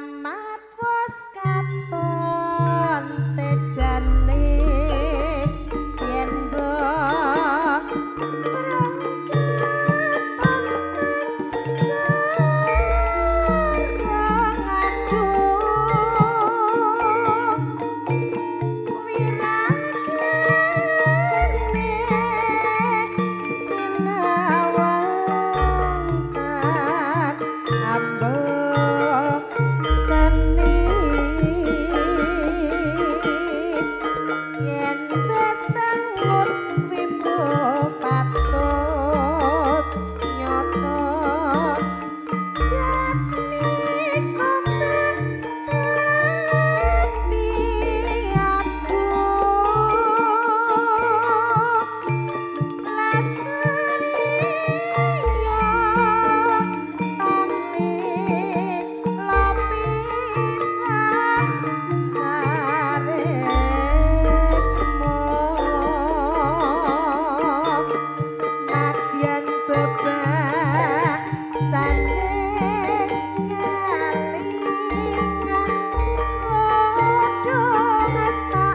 Lamat wis katon tejane yen mbok Rasa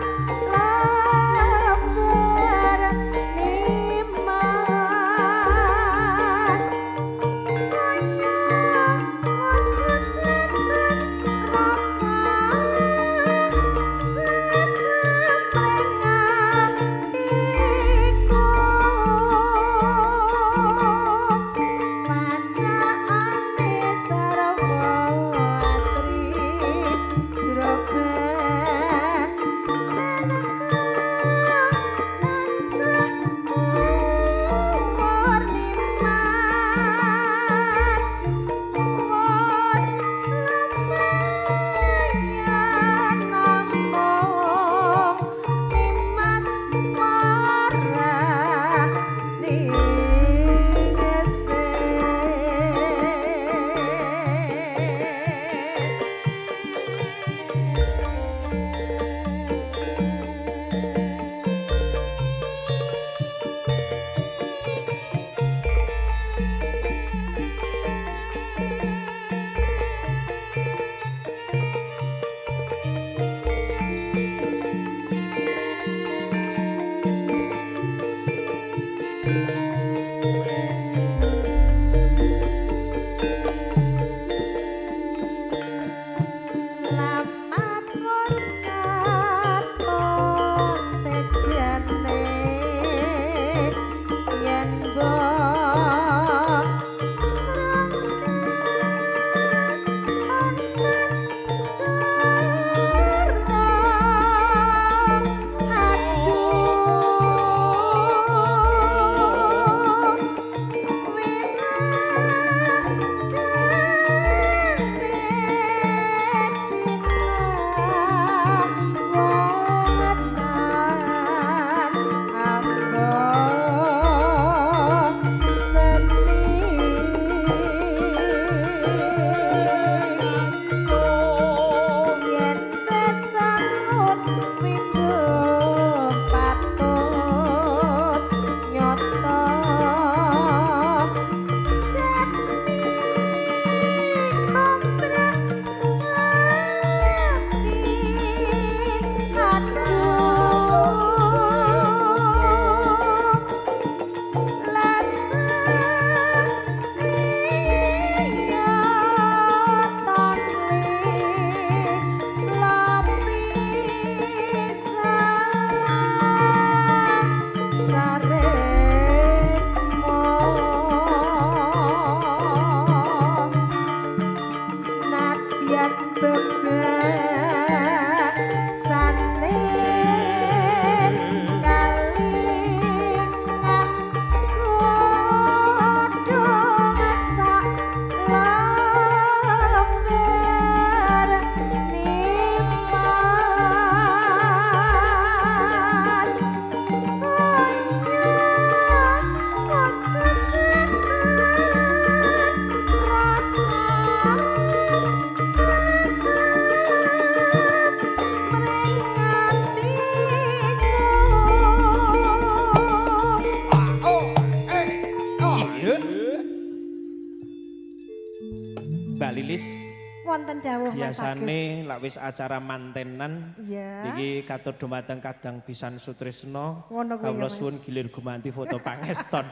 Wonten dawuh, Mas Agus. Biasane lak wis acara mantenan niki katur dumateng kadang Bisan Sutrisno. Ngono kuwi ya, Kawula Mas. suwun gilir gumanti foto pangeston.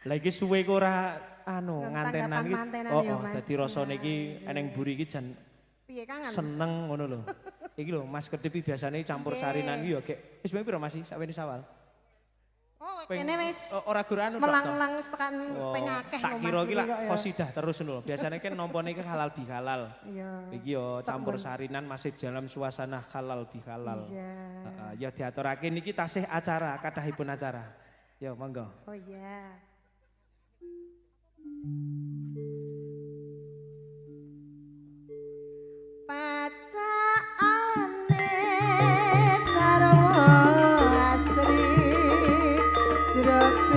Lah, iki suwe kok ora anu ngantenan iki. Tanggapan mantenan Oh, ya, oh, Mas. dadi rasane iki eneng mburi iki jan Piye, kangen? Seneng ngono lho. Iki lho, Mas Kedip iki biasane campur sarinan iki ya gek. Wis ping piro, Mas, sakwene Sawal? Oh, kene wis Oh, ora gur anu tok, toh? Melang-melang wis tekan Oh, ping akeh tak lho, Mas. kira iki Iki lak kok ya. qasidah terus ngono lho. Biasane kan nampane iki halal bihalal. Iya. Iki yo campur sarinan masih dalam suasana halal bihalal. Iya. Heeh, ya diaturake niki tasih acara, kathahipun acara. Ya monggo. Oh iya. Pacakane sarwa asri jrogan.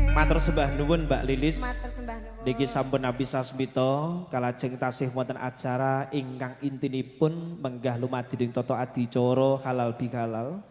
Matur sembah nuwun, Mbak Lilis. Matur sembah nuwun. Niki sampun Nabi Sasmito kalajeng tasih wonten acara ingkang intinipun menggah lumadining tata adicara halal bihalal.